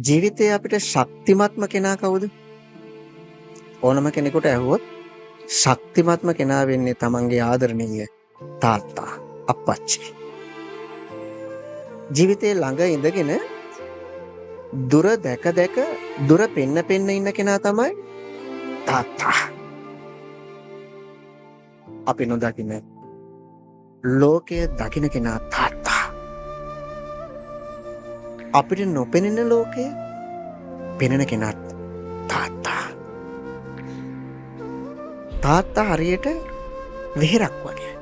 ජීවිතේ අපිට ශක්තිමත්ම කෙනා කවුද? ඕනම කෙනෙකුට ඇහුවොත් ශක්තිමත්ම කෙනා වෙන්නේ තමන්ගේ ආදරණීය තාත්තා, අප්පච්චි. ජීවිතේ ළඟ ඉඳගෙන දුර දැක දැක දුර පෙන්න පෙන්න ඉන්න කෙනා තමයි තාත්තා. අපි නොදකින ලෝකය දකින කෙනා තාත්තා. අපිට නොපෙනෙන ලෝකය පෙනෙන කෙනත් තාත්තා. තාත්තා හරියට වෙහෙරක් වගේ.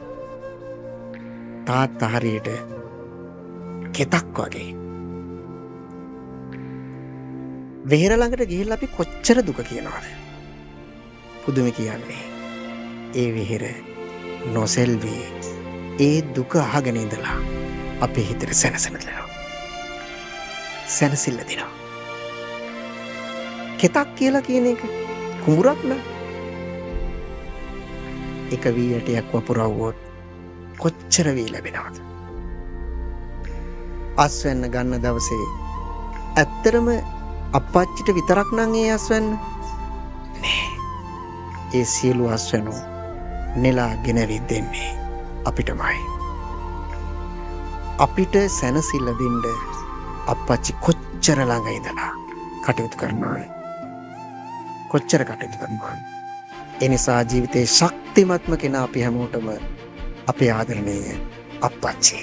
තාත්තා හරියට කෙතක් වගේ. වෙහෙර ළඟට ගිහිල්ලා අපි කොච්චර දුක කියනවද? පුදුම කියන්නේ ඒ වෙහෙර නොසෙල්වී ඒ දුක අහගෙන ඉඳලා අපේ හිතට සැනසෙන දෙනවා. සැනසෙල්ල දෙනවා. කෙතක් කියලා කියන එක කුඹුරක් නෑ. එක වී ඇටයක් වපුරවුවොත් කොච්චර වී ලැබෙනවද? අස්වැන්න ගන්න දවසේ ඇත්තරම අප්පච්චිට විතරක් නම් ඒ අස්වැන්න නෑ. ඒ සියලු අස්වැන්නු නෙලා ගෙනවිත් දෙන්නේ අපිටමයි. අපිට සැනසෙල්ල දෙන්න අප්පච්චි කොච්චර ළඟ ඉඳලා කටයුතු කරනවද? කොච්චර කටයුතු කරනවද? ඒ නිසා ජීවිතේ ශක්තිමත්ම කෙනා අපි හැමෝටම අපේ ආදරණීය අප්පච්චි.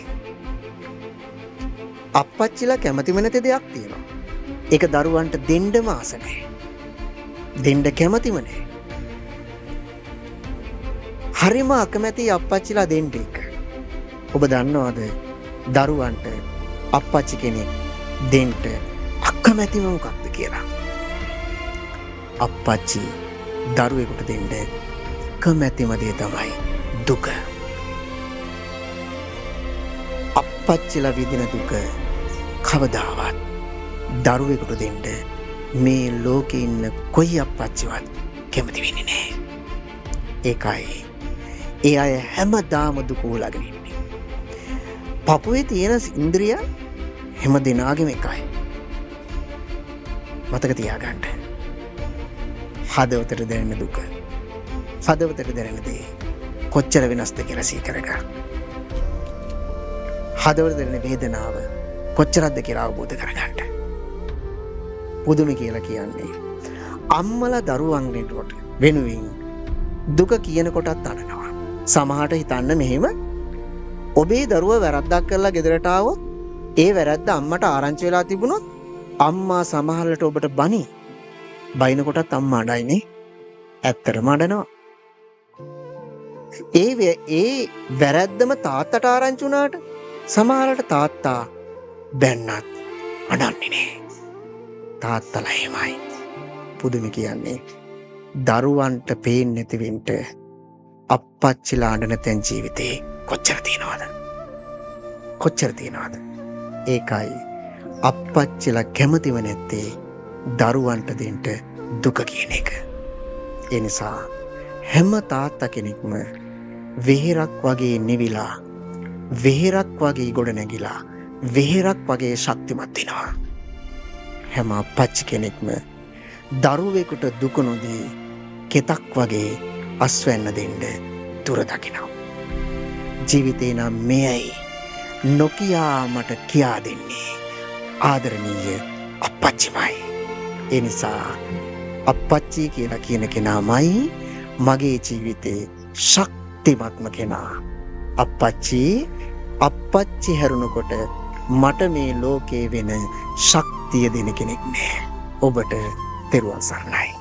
අප්පච්චිලා කැමතිම නැති දෙයක් තියෙනවා. ඒක දරුවන්ට දෙන්නම ආස නැහැ. දෙන්න කැමතිම නැහැ. හරිම අකමැති අප්පච්චිලා දෙන්න එක. ඔබ දන්නවද දරුවන්ට අප්පච්චි කෙනෙක් දෙන්න අකමැතිම මොකක්ද කියලා? අප්පච්චි දරුවෙකුට දෙන්න අකමැතිම දේ තමයි දුක. අප්පච්චිලා විඳින දුක කවදාවත් දරුවෙකුට දෙන්න මේ ලෝකේ ඉන්න කොයි අප්පච්චිවත් කැමති වෙන්නේ නැහැ. ඒකයි ඒ අය හැමදාම දුක උහුලගෙන ඉන්නේ. පපුවේ තියෙන ඉන්ද්‍රිය හැම දෙනාගේම එකයි. මතක තියාගන්න. හදවතට දැනෙන දුක, හදවතට දැනෙන දේ කොච්චර වෙනස්ද කියලා සිහි කරගන්න. හදවතට දැනෙන වේදනාව කොච්චරක්ද කියලා අවබෝධ කරගන්න. පුදුම කියලා කියන්නේ අම්මලා දරුවන් වෙනුවෙන් දුක කියන කොටත් අඬනවා. සමහරට හිතන්න මෙහෙම, ඔබේ දරුවා වැරද්දක් කරලා ගෙදරට ආවොත් ඒ වැරද්ද අම්මට ආරංචි වෙලා තිබුණොත් අම්මා සමහරවිට ඔබට බනි. බයින කොටත් අම්මා අඬයිනේ. ඇත්තටම අඬනවා. ඒ වැරද්දම තාත්තට ආරංචි වුණාට සමහරවිට තාත්තා බැන්නත් අඬන්නේ නෑ. තාත්තලා එහෙමයි. පුදුම කියන්නේ දරුවන්ට පේන්නේ නැති වෙන්න අප්පච්චිලා අඬන තැන් ජීවිතේ කොච්චර තියෙනවද? කොච්චර තියෙනවද? ඒකයි අප්පච්චිලා කැමතිව නැත්තේ දරුවන්ට දෙන්න දුක කියන එක. ඒ නිසා හැම තාත්තා කෙනෙක්ම වෙහෙරක් වගේ නිවිලා, වෙහෙරක් වගේ ගොඩ නැගිලා, වෙහෙරක් වගේ ශක්තිමත් වෙනවා. හැම අප්පච්චි කෙනෙක්ම දරුවෙකුට දුක නොදී කෙතක් වගේ අස්වැන්න දෙන්න දුර දකිනවා. ජීවිතේ නම් මෙයයි නොකියා මට කියා දෙන්නේ ආදරණීය අප්පච්චිමයි. ඒ නිසා අප්පච්චි කියලා කියන කෙනාමයි මගේ ජීවිතේ ශක්තිමත්ම කෙනා. අප්පච්චි අප්පච්චි හැරුණකොට මට මේ ලෝකේ වෙන ශක්තිය දෙන කෙනෙක් නෑ. ඔබට තෙරුවන් සරණයි.